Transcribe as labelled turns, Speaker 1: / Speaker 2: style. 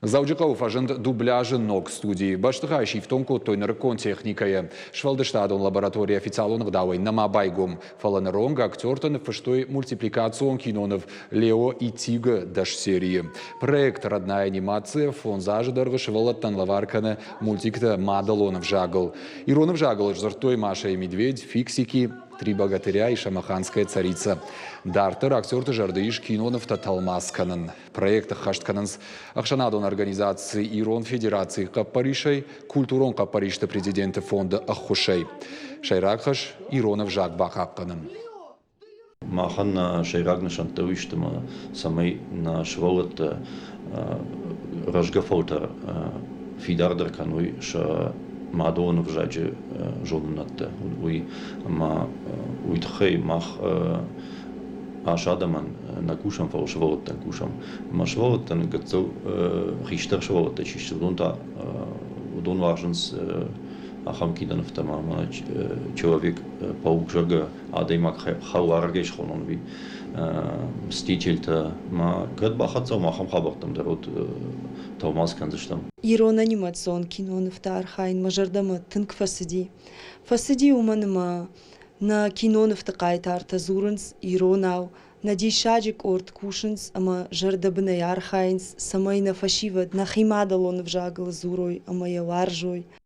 Speaker 1: Дзӕуджыхъӕуы фӕзынд дубляжы ног студи. Бӕстыхай сифтонг кодтой нырыккон техникӕйы. Сфӕлдыстадон лаборатори официалон ӕгъдауӕй нӕма байгом, фӕлӕ ныронг актертӕ ныффыстой мультипликацион киноныв «Лео и Тиг-ы 10 серийы. Проект «Родная анимация» 5 азы дӕргъы сывӕллӕттӕн лӕвар кӕны мультиктӕ мадӕлон ӕвзагыл. Ирон ӕвзагыл сдзырдтой Маша и Медведь, Фиксики, Три богатыря и Шамаханская царица. Дарддӕр актерты зӕрды ис кинонывтӕ тӕлмац кӕнын. Проект ӕххӕст кӕнынц ӕхсӕнадон организаци Ирон Федерацийы хъӕппӕрисӕй, культурон хъӕппӕристы президенты фонды ӕххуысӕй. Сӕйраг хӕс – ирон ӕвзаг бахъахъхъӕнын.
Speaker 2: Махӕн нӕ сӕйраг нысӕнттӕ уый сты, ӕмӕ цӕмӕй нӕ сывӕллӕттӕ рӕзгӕ фӕлтӕр фидардӕр кӕной сӕ мадӕлон ӕвзаджы зонынӕдтӕ, уый. Ӕмӕ уый тыххӕй мах ас адӕмӕн нӕ кусӕм, фӕлӕ сывӕллӕттӕн кусӕм. Ӕмӕ сывӕллӕттӕн гыццыл хистӕр сывӕллӕттӕ чи сты, уыдон та уыдон уарзынц ахӕм кинонывтӕ ӕмӕ Человек-паук, зӕгъгӕ, адӕймаг хӕларгӕй схонон ӕви Мстительтӕ ма кӕд бахӕццӕ уӕм ахӕм хабӕрттӕм дӕр уӕд тӕлмац кӕндзыстӕм.
Speaker 3: Ирон анимацион кинонывты архайын мӕ зӕрдӕмӕ тынг фӕцыди. Фӕцыди уымӕн ӕмӕ нӕ кинонывты хъайтартӕ дзурынц иронау, нӕ диссаджы къорд кусынц ӕмӕ зӕрдӕбынӕй архайынц, цӕмӕй нӕ фӕсивӕд нӕхи мадӕлон ӕвзагыл дзурой ӕмӕ йӕ уарзой.